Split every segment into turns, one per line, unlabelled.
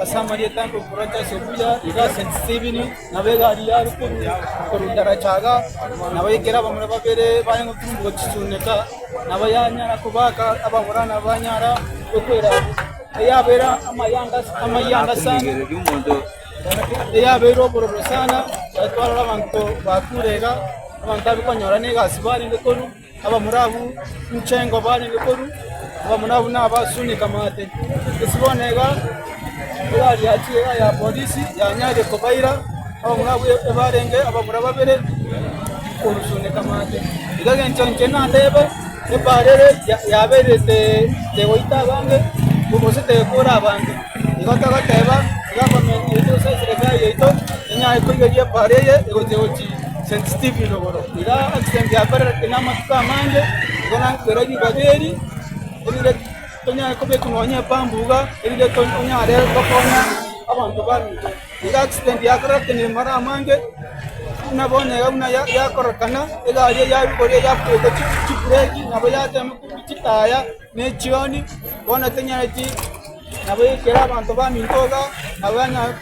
Ase amarieta nkokorwa Charles Obuya, iga ase Stephen, nabo egari yare korwa daraja iga, nabo ekero abamura babere bare gotumba gochisuneka, nabo yanyara kobaka abamura nabo banyara gokwera abwo. Eyabeire amayanga amayanga sana, eyabeire obororo sana, ekero twarora abanto bakure iga, abanto abwo konyora na egasi barenge korwa. Abamura abwo nchengo barenge korwa, abamura abwo nabasunika amate. Ase bono iga, egari yachire iga ya polisi yanyaria kobaira, abamura abwo ebarenge abamura babere korusunika amate. Iga egento inche natebe, ebara ere yabeire tegoita abange, gose tegokora abanto. Igo togoteba, government yaito gose eserekari yaito, enyare koigeria ebara eye egochia gochia. St. Stephen rogoro. Iga accident yakorerekire namatuko amange, igo nankera ribaga eri, erinde tonyare kobeka nonya epambu iga, erinde tonyare gokonya abanto baminto. Iga accident yakorerekire mara amange, buna bono iga buna yakorekana, egari eye yabigoria yakwete chibreki nabo yatema korwa chitaya na echioni, bono tonyareti nabo ekero abanto baminto iga, nabo banyare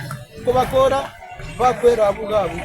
kobakora, bakwera abwo iga abwo.